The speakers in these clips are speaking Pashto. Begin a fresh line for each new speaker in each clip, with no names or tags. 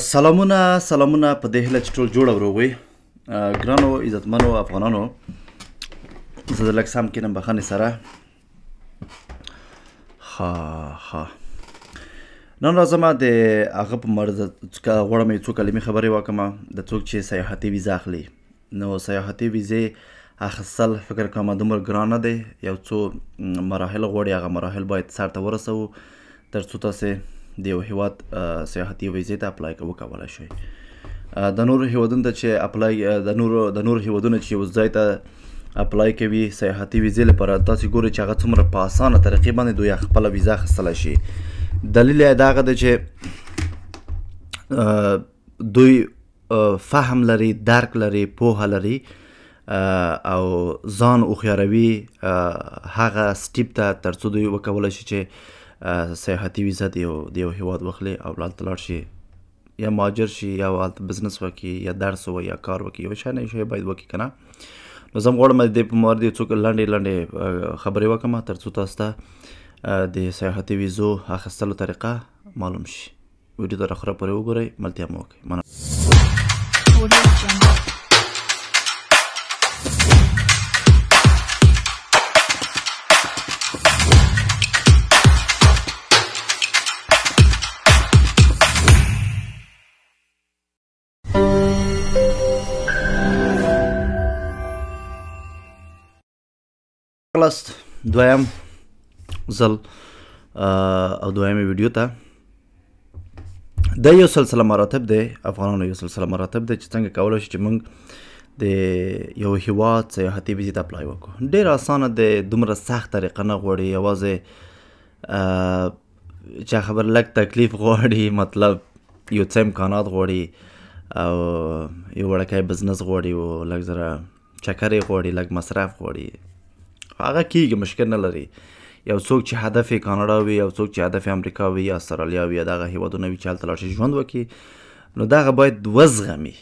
سلامونه سلامونه، په دې هیله چې ټول جوړ او روغ وي. ګرانو عزتمنو افغانانو، زه د لږ سم کینم بخښنې سره. ښه ښه، نن راځم د هغه په مرز غواړم یو څو کلمې خبرې وکړم د څوک چې سیاحتي ویزه اخلي. نو سیاحتي ویزې اخیستل فکر کوم دومره ګران نه دی، یو څو مراحل غواړي، هغه مراحل باید سرته ورسوو تر څو تاسې د یو هیواد سیاحتي ویزې ته اپلای وکولای شئ. د نورو هیوادونو ته چې اپلای، د نورو هیوادونو چې یو ځای ته اپلای کوي سیاحتي ویزې لپاره، تاسې ګورئ چې هغه څومره په اسانه طریقې باندې دوی خپله ویزه اخیستلی شي. دلیل یې دغه دی چې دوی فهم لري، درک لري، پوهه لري او ځان هوښیاروي هغه step ته تر څو دوی وکولای شي چې سیاحتي ویزه د یو هیواد واخلي او هلته لاړ شي، یا مهاجر شي، یا هلته business وکړي، یا درس ووایي، یا کار وکړي، یو شی نه یو شی باید وکړي که نه. نو زه هم غواړم د دې په مورد یو څو لنډې لنډې خبرې وکړم تر څو تاسو ته د سیاحتي ویزو اخیستلو طریقه معلوم شي. ویډیو تر اخره پورې وګورئ، ملتیا مو وکړئ. مننه. خلاص دویم ځل او دویمې ویډیو ته. دا یو سلسله مراتب دی افغانانو، یو سلسله مراتب دی چې څنګه کولی شو چې موږ د یو هیواد سیاحتي ویزې ته اپلای وکړو. ډېر اسانه دی، دومره سخت طریقه نه غواړي، یوازې چې خبر لږ تکلیف غواړي، مطلب یو څه امکانات غواړي او یو وړوکی business غواړي او لږ زره چکرې غواړي، لږ مصرف غواړي، هغه کیږي، مشکل نه لري. یو څوک چې هدف یې کاناډا وي، یو څوک چې هدف یې امریکا وي، یا استرالیا وي، یا دغه هیوادونه وي چې هلته لاړ شي ژوند وکړي، نو دغه باید وزغمي،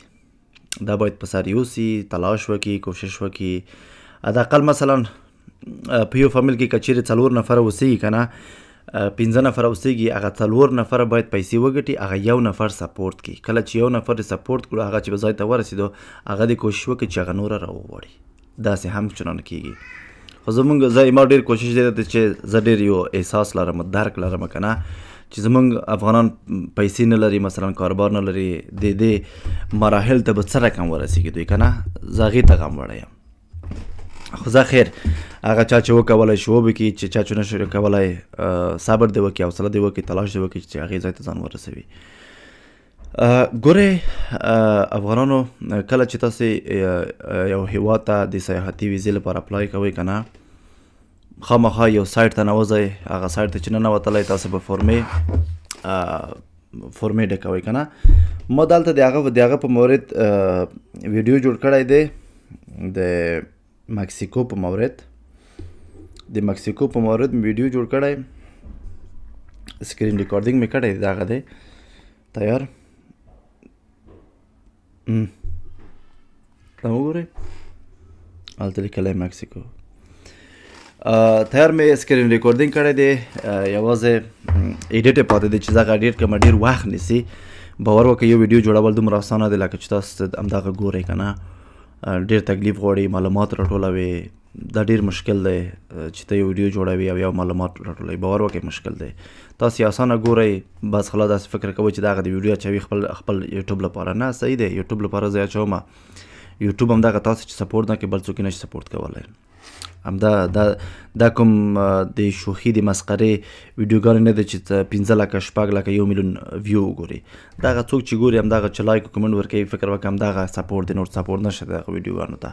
دا باید په سر یوسي، تلاش وکړي، کوشش وکړي. حداقل مثلا په یو فامیل کې که چیرې 4 نفره اوسېږي که نه، 5 نفره اوسېږي، هغه 4 نفره باید پیسې وګټي، هغه یو نفر support کړي. کله چې یو نفر support کړو، هغه چې به ځای ته ورسېدو، هغه دې کوشش وکړي چې هغه نوره راوغواړي. داسې هم چنان کیږي. خو زمونږ زه ما ډېر کوشش دی چې زه ډېر یو احساس لرم، درک لرم که نه، چې زمونږ افغانان پیسې نه لري، مثلا کاروبار نه لري، د دې مراحل ته به څه رقم ورسېږي دوی که نه، زه هغې ته غم وړی یم. خو زه خیر هغه چا چې وکولی شي وبه کړي، چې چا چې نه شي کولی صبر دې وکړي، حوصله دې وکړي، تلاش دې وکړي چې هغې ځای ته ځان ورسوي. ګورئ افغانانو، کله چې تاسې یو هیواد ته د سیاحتي ویزې لپاره اپلای کوئ که نه، خامخا یو سایت ته ننوځئ، هغه سایت ته چې ننوتلی تاسې به فورمې ډکوئ که نه. ما دلته د هغه په مورد ویډیو جوړ کړی دی، د مکسیکو په مورد، د مکسیکو په مورد مې ویډیو جوړ کړی، screen recording مې کړی دی، دغه دی تیار. دا وګورئ، هلته لیکلی مکسیکو. تیار مې screen recording کړی دی، یوازې edit یې پاتې دی چې دغه edit کړم ډېر وخت نیسي. باور وکړئ یو ویډیو جوړول دومره اسانه دی لکه چې تاسو همدغه ګورئ که نه، ډېر تکلیف غواړي، معلومات راټولوي، دا ډېر مشکل دی چې ته یو ویډیو جوړوي او یو معلومات راټولوي، باور وکړئ مشکل دی. تاسو یې اسانه ګورئ، بس خلاص داسې فکر کوئ چې دغه د ویډیو اچوي خپل یوټیوب لپاره، نه صحیح دی، یوټیوب لپاره زه اچوم، یوټیوب هم دغه تاسو چې support نه کوي بل څوک یې نشي support کولی. همدا دا کوم د شوخي د مسخرې ویډیوګانې نه دی چې 5 لکه 6 لکه 1 میلیون view وګوري. دغه څوک چې ګوري همدغه چې like او comment ورکوي، فکر وکړه همدغه support دی، نور support نشته دغه ویډیوګانو ته.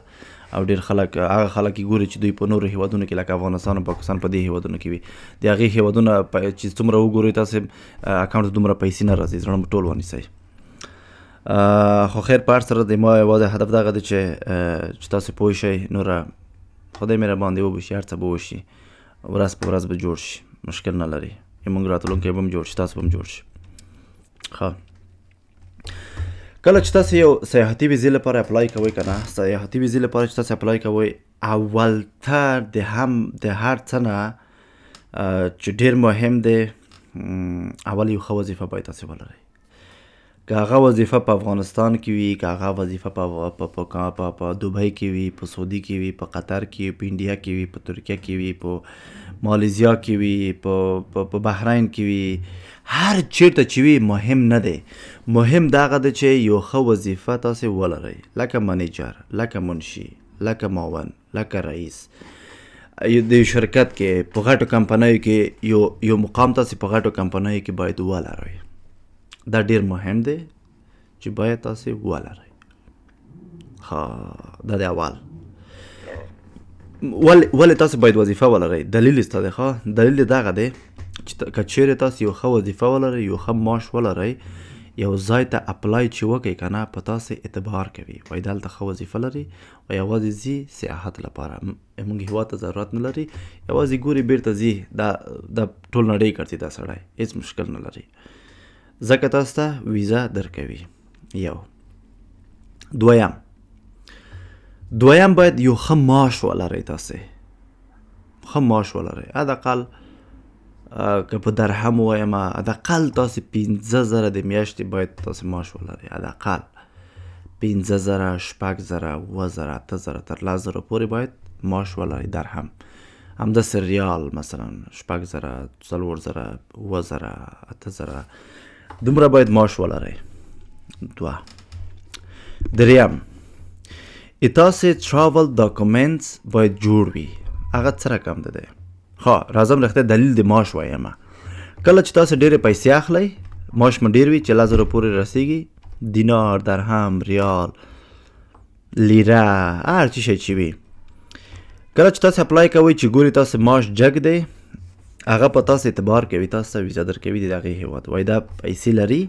او ډېر خلک هغه خلک یې ګوري چې دوی په نورو هیوادونو کې لکه افغانستان او پاکستان په دې هیوادونو کې وي، د هغې هیوادونه چې څومره وګورئ تاسې اکاونټ ته دومره پیسې نه راځي، زړه مو ټول ونیسئ. خو خیر په هر سره د ما یوازې هدف دغه دی چې تاسې پوه شئ، نوره خدای مهربان دی وبه شي، هر څه به وشي، ورځ په ورځ به جوړ شي، مشکل نه لري، موږ راتلونکی به هم جوړ شي، تاسو به هم جوړ شي. ښه، کله چې تاسو یو سیاحتي ویزې لپاره اپلای کوئ که نه، سیاحتي ویزې لپاره چې تاسو اپلای کوئ، اولتر د هر څه نه چې ډېر مهم دی، اول یو ښه وظیفه باید تاسې ولرئ. که هغه وظیفه په افغانستان کې وي، که هغه وظیفه په دوبۍ کې وي، په سعودي کې وي، په قطر کې وي، په انډیا کې وي، په ترکیه کې وي، په مالیزیا کې وي، په بحرین کې وي، هر چیرته چې وي مهم نه دی. مهم دغه دی چې یو ښه وظیفه تاسې ولرئ، لکه منیجر، لکه منشي، لکه معاون، لکه رئیس د یو شرکت کې، په غټو کمپنیو کې یو مقام تاسې په غټو کمپنیو کې باید ولرئ. دا ډیر مهم دی چې باید تاسې ولرئ. ها، دا دی اول. ولې تاسې باید وظیفه ولرئ؟ دلیل یې سته دی. ښه، دلیل یې دغه دی چې که چیرې تاسې یو ښه وظیفه ولرئ، یو ښه معاش ولرئ، یو ځای ته apply چې وکئ که نه، په تاسې اعتبار کوي، وایي دلته ښه وظیفه لري او یوازې ځي سیاحت لپاره، موږ هېواد ته ضرورت نه لري، یوازې ګوري بیرته ځي، دا ټول نړۍ ګرځي دا سړی، هېڅ مشکل نه لري، ځکه تاسو ته ویزه درکوي. یو دویم باید یو ښه معاش ولرئ، تاسې ښه معاش ولرئ، حداقل که په درهم ووایم، حداقل تاسې 5,000 د میاشتې باید تاسې معاش ولرئ، حداقل 5,000، 6,000، 7,000، 8,000، تر 10,000 پورې باید معاش ولرئ درهم. همداسې ریال مثلا 6,000، 4,000، 7,000، 8,000، دومره باید معاش ولرئ. دوه دریم، تاسې travel documents باید جوړ وي. هغه څه رقم دی؟ ښه، راځم رښتیا دلیل د معاش وایم. کله چې تاسې ډېرې پیسې اخلئ، معاش مو ډېر وي چې 10,000 پورې رسېږي، دینار، درهم، ریال، لیره، هر څه شی چې وي، کله چې تاسې apply کوئ چې ګوري تاسې معاش جګ دی، هغه په تاسو اعتبار کوي، تاسو ته ویزه درکوي د دغې هېواد، وایي دا پیسې لري،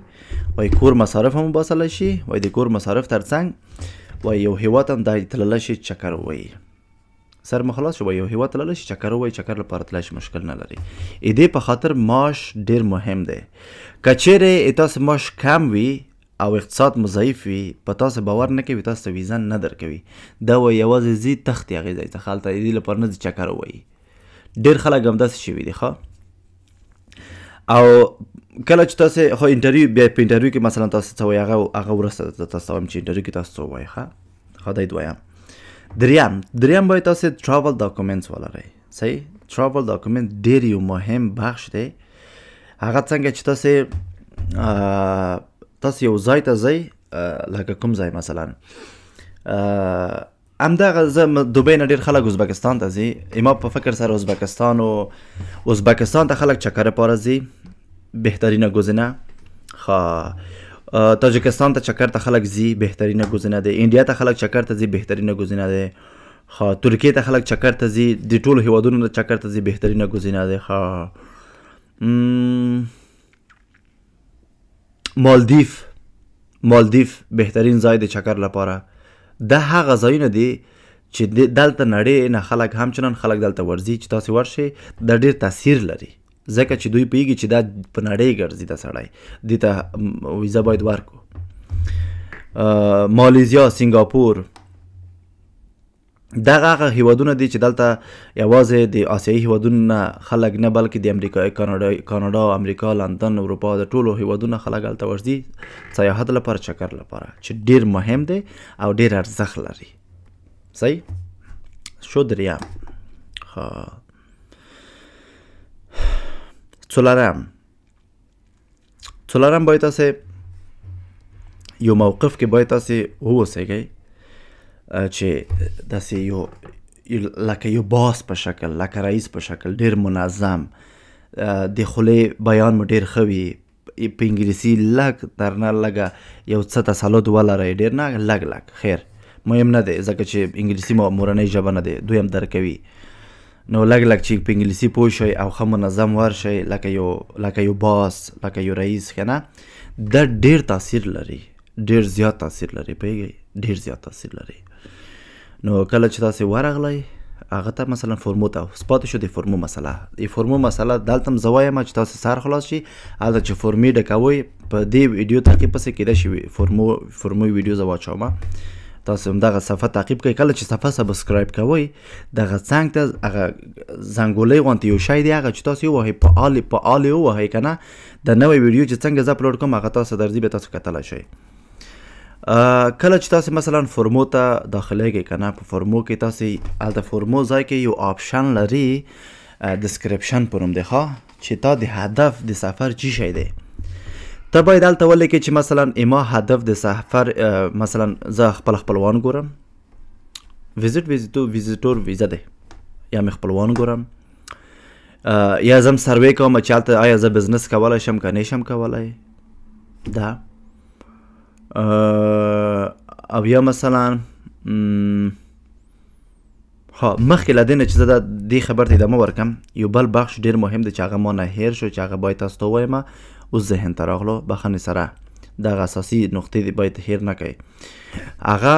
وایي کور مصارف هم وباسلی شي، وایي د کور مصارف ترڅنګ وایي یو هېواد هم دا تللی شي چکر ووایي، سر مو خلاص شو، وایي یو هېواد تللی شي چکر ووایي، چکر لپاره تللی شي، مشکل نه لري. دې په خاطر معاش ډېر مهم دی. که چیرې تاسو معاش کم وي او اقتصاد مو ضعیف وي، په تاسو باور نه کوي، تاسو ته ویزه نه درکوي، دا وایي یوازې ځي تښتي هغې ځای څخه، هلته دې لپاره نه ځي چکر ووایي. ډېر خلک همداسې شوي دي. ښه، او کله چې تاسې خو interview، بیا په interview کې مثلا تاسو څه وایي، هغه وروسته تاسو ته وایم چې interview کې تاسو څه ووایي. ښه، ښه، دی دویم. دریم باید تاسې travel documents ولرئ. صحیح، travel document ډېر یو مهم بخش دی. هغه څنګه چې تاسې یو ځای ته ځئ، لکه کوم ځای مثلا همدغه زه دوبۍ نه ډېر خلک ازبکستان ته ځي، ما په فکر سره ازبکستان و ازبکستان ته خلک چکر لپاره ځي، بهترینه گزینه. ښه، تاجکستان ته چکر ته خلک ځي، بهترینه گزینه ده. انډیا ته خلک چکر ته ځي، بهترینه گزینه ده. ښه، ترکیې ته خلک چکر ته ځي، د ټولو هیوادونو ته چکر ته ځي، بهترینه گزینه ده. ښه، مالدیف بهترین ځای د چکر لپاره. دا هغه ځایونه دي چې دلته نړۍ نه خلک همچنان خلک دلته ورځي، چې تاسې ورشئ دا ډېر تاثیر لري، ځکه چې دوی پوهېږي چې دا په نړۍ ګرځي دا سړی، دې ته ویزه باید ورکړو. مالیزیا، سنګاپور، دغه هغه هیوادونه دي چې دلته یوازې د آسیایي هیوادونو نه خلک نه، بلکې د امریکا، کاناډا، امریکا، لندن، اروپا، د ټولو هیوادونو خلک هلته ورځي سیاحت لپاره، چکر لپاره، چې ډېر مهم دی او ډېر ارزښت لري. صحیح شو. دریم. ښه، څلورم باید تاسې یو موقف کې باید تاسې واوسېږئ چې داسې یو لکه یو boss په شکل، لکه رئیس په شکل، ډېر منظم، د خولې بیان مو ډېر ښه وي، په انګلیسي لږ تر نه لږه یو څه تسلط ولرئ، ډېر نه، لږ لږ، خیر مهم نه دی، ځکه چې انګلیسي مو مورنۍ ژبه نه دی، دوی هم درکوي، نو لږ لږ چې په انګلیسي پوه شئ او ښه منظم ورشئ، لکه یو boss، لکه یو رئیس، که نه، دا ډېر تاثیر لري، ډېر زیات تاثیر لري، پوهېږئ، ډېر زیات تاثیر لري. نو کله چې تاسې ورغلئ هغه ته مثلا فورمو ته پاتې شو د فورمو مسله، د فورمو مسله دلته هم زه وایم چې تاسې سر خلاص شي، هلته چې فورمې ډکوئ په دې ویډیو تعقیب پسې کېدای شي فورمو ویډیو زه واچوم، تاسو هم دغه صفحه تعقیب کړئ. کله چې صفحه subscribe کوئ، دغه څنګ ته هغه زنګولۍ غونته یو شی دی، هغه چې تاسو ووهئ، په all یې ووهئ که نه، د نوې ویډیو چې څنګه زه اپلوډ کوم هغه تاسو درځي، بیا تاسو کتلی شئ. کله چې تاسو مثلا فورمو ته داخلېږئ که نه، په فورمو کې تاسو هلته فورمو ځای کې یو option لري، description په نوم دی، ښه، چې تا د هدف د سفر چی شی دی، ته باید هلته ولیکې چې مثلا اما هدف د سفر، مثلا زه خپل خپلوان ګورم، visit visitor ویزه دی، یا مې خپلوان ګورم، یا زم survey کوم چې هلته آیا زه business کولی شم که نه شم کولی دا، او یا مثلا ها مخکې له دې نه چې زه دې خبر ته ادامه ورکم، یو بل بخش ډېر مهم دی چې هغه ما نه هېر شو، چې هغه باید تاسو ته ووایم، اوس ذهن ته راغلو، بخښنې سره دغه اساسي نقطې دې باید هېر نه کړئ. هغه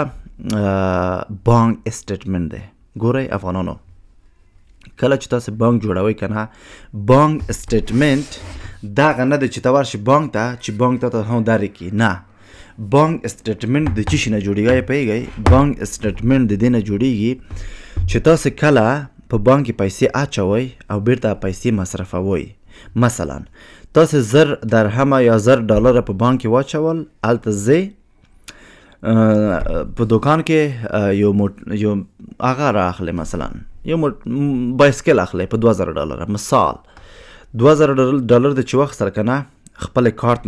بانک statement دی. ګورئ افغانانو، کله چې تاسو بانک جوړوئ که نه، بانک statement دغه نه دی چې ته ورشې بانک ته چې بانک ته هم درې کړي، نه. بانک statement د چی شي نه جوړیږي پوهېږئ؟ بانک statement د دې نه جوړیږي چې تاسو کله په بانک کې پیسې اچوئ او بیرته پیسې مصرفوئ. مثلا تاسو 1000 درهمه یا 1000 ډالره په بانک کې واچول، هلته ځئ په دوکان کې یو هغه را اخلې، مثلا یو بایسکل اخلې په 2000 ډالره. مثال 2000 ډالر د چې واخیستل که نه، خپل کارت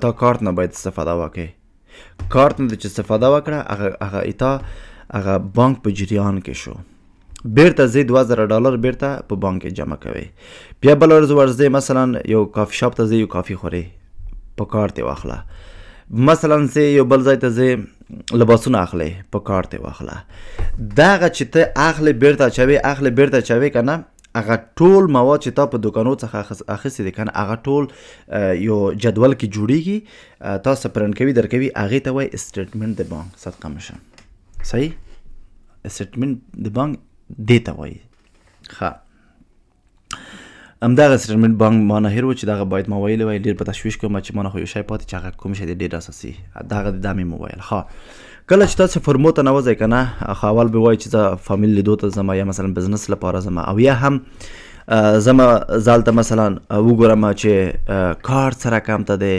تا کارت نه باید استفاده وکړې. کارت نه چې استفاده وکړه، هغه ایتا هغه بانک په جریان کې شو، بیرته ځې 2000 ډالر بیرته په بانک کې جمع کوي. بیا بل ورځ ورځې مثلا یو coffee shop ته ځې، یو کافي خورې، په کارت یې واخله. مثلا ځې یو بل ځای ته ځې، لباسونه اخلې، په کارت یې واخله. دغه چې ته اخلې بیرته اچوې، اخلې بیرته اچوې که نه، هغه ټول مواد چې تا په دوکانو څخه اخیستي دي که نه، هغه ټول یو جدول کې جوړیږي، تاسو پرنټ کوي درکوي، هغې ته وایي statement د بانک. صدقه مشه، صحیح statement د بانک دې ته وایي. ښه، همدغه statement بانک ما نه هېر و چې دغه باید ما ویلی وای. ډېر په تشویش کوم چې ما نه خو یو شی پاتې چې هغه کوم شی دی ډېر اساسي، دغه دا مې وویل. ښه، کله چې تاسو فرمو ته نوځئ که نه، خو اول به وایي چې زه فامیل لیدو ته ځم، یا مثلا business لپاره ځم، او یا هم ځم زه هلته مثلا وګورم چې کار څه رقم ته دی،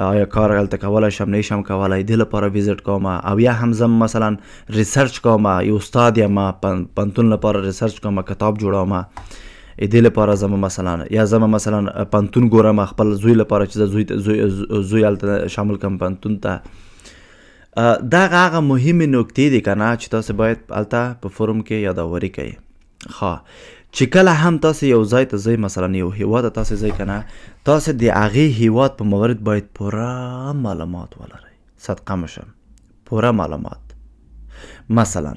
آیا کار هلته کولی شم نه شم کولی، دې لپاره ویزیټ کوم، او یا هم ځم مثلا research کوم، یو استاد یم، پوهنتون لپاره research کوم، کتاب جوړوم، دې لپاره ځم مثلا، یا ځم مثلا پوهنتون ګورم خپل زوی لپاره چې زه زوی هلته شامل کړم پوهنتون ته. دغه هغه مهمې نکتې دي که نه چې تاسو باید هلته په فورم کې یادوري کوئ. ښه، چې کله هم تاسو یو ځای ته ځئ، مثلا یو هیواد ته تاسو ځئ که نه، تاسو د هغې هیواد په مورد باید پوره معلومات ولرئ. صدقه مشم، پوره معلومات. مثلا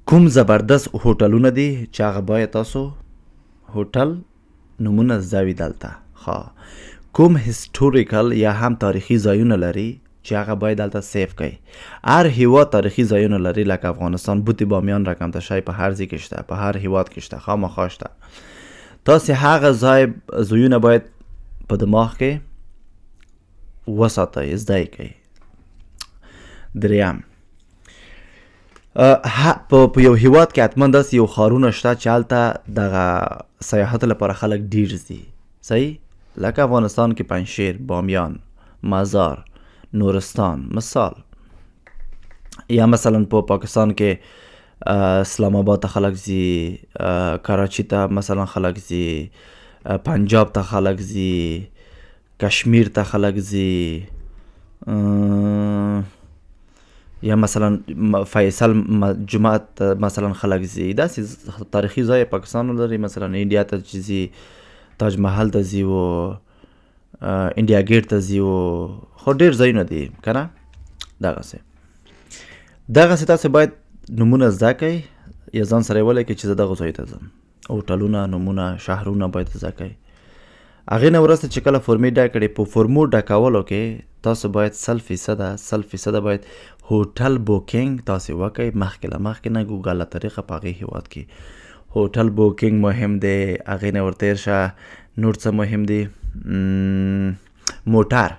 کوم زبردست هوټلونه دي چې هغه باید تاسو هوټل نمونه زده وي دلته. ښه، کوم historical یا هم تاریخي ځایونه لري چې هغه باید دلته save کړئ. هر هیواد تاریخي ځایونه لري، لکه افغانستان بوت بامیان رقم ته شی په هر ځای کې شته، په هر هیواد کې شته، خامخا شته. تاسو هغه ځای ځایونه باید په دماغ کې وساتئ، زده یې کړئ. دریم، په یو هیواد کې حتما داسې یو ښارونه شته چې هلته دغه سیاحت لپاره خلک ډیر ځي، صحیح؟ لکه افغانستان کې پنجشیر، بامیان، مزار، نورستان مثال، یا مثلا په پاکستان کې اسلام آباد ته خلک ځي، کراچي ته مثلا خلک ځي، پنجاب ته خلک ځي، کشمیر ته خلک ځي، یا مثلا فیصل جومات ته مثلا خلک ځي. داسې تاریخي ځای پاکستان لري. مثلا انډیا ته چې ځي، تاج محل ته ځي و انډیا ګیټ ته ځي و خو ډېر ځایونه دي که نه. دغسې تاسو باید نومونه زده کړئ یا ځان سره یې ولیکئ چې زه دغه ځای ته ځم. هوټلونه نومونه، شهرونه باید زده کړئ. هغې نه وروسته چې کله فورمې ډک کړئ، په فورمو ډکولو کې تاسو باید 100 فیصده باید هوټل booking تاسو وکړئ مخکې له مخکې نه، ګوګل له طریقه په هغې هیواد کې هوټل booking مهم دی. هغې نه ورتېر شه، نور څه مهم دي؟ موټر.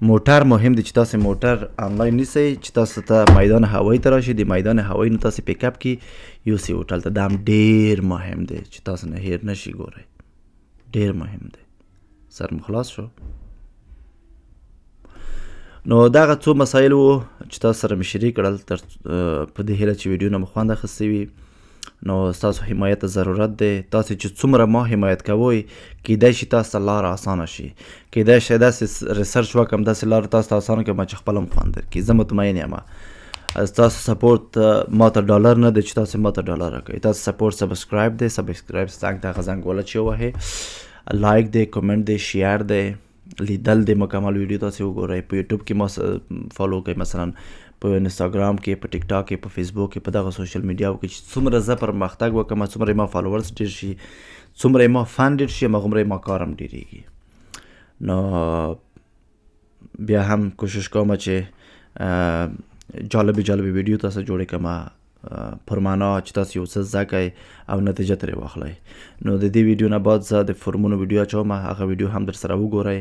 موټر مهم دی چې تاسو موټر آنلاین نیسئ چې تاسو ته میدان هوایی ته راشي، د میدان هوایی نه تاسو پیک اپ کی یوسي هوټل ته. دا هم ډیر مهم دی چې تاسو نه هیر نشي، ګورئ ډیر مهم دی. سر مو خلاص شو. نو دغه څو مسایل وو چې تاسو سره مې شریک کړل، تر په دې هیله چې ویډیو نه مو خوند اخیستی وي. نو ستاسو حمایت ته ضرورت دی. تاسو چې څومره ما حمایت کوئ، کیدای شي تاسو ته لاره اسانه شي، کیدای شي داسې research وکړم، داسې لاره تاسو ته اسانه کړم چې خپل هم خوند درکړي. زه مطمئن یم ستاسو support ما ته ډالر نه دی چې تاسو ما ته ډالر راکوئ. تاسو support subscribe دی، subscribe څنګ ته هغه زنګوله چې ووهئ، like دی، کومنټ دی، share دی، لیدل دی، مکمل ویډیو تاسو وګورئ. په یوټیوب کې ما follow کړئ، مثلا په انستاګرام کې، په ټیک ټاک کې، په فیسبوک کې، په دغه social media کې چې څومره زه پرمختګ وکړم، څومره ما followers ډیر شي، څومره ما fan ډیر شي، هغومره ما کار هم ډیریږي. نو بیا هم کوشش کوم چې جالبې جالبې ویډیو تاسو جوړې کړم، پر معنا چې تاسو یو څه زده کړئ او نتیجه ترې واخلئ. نو د دې ویډیو نه بعد زه د فرمونو ویډیو اچوم، هغه ویډیو هم در سره وګورئ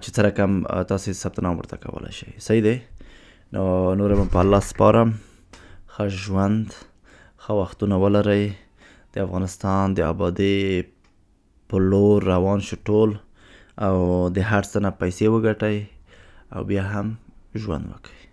چې څه رقم تاسو ثبت نام ورته کولی شئ. صحیح دی؟ نو نور به په الله سپارم. ښه ژوند، ښه وختونه ولرئ. د افغانستان د آبادۍ په لور روان شو ټول، او د هر څه نه پیسې وګټئ او بیا هم ژوند وکړئ.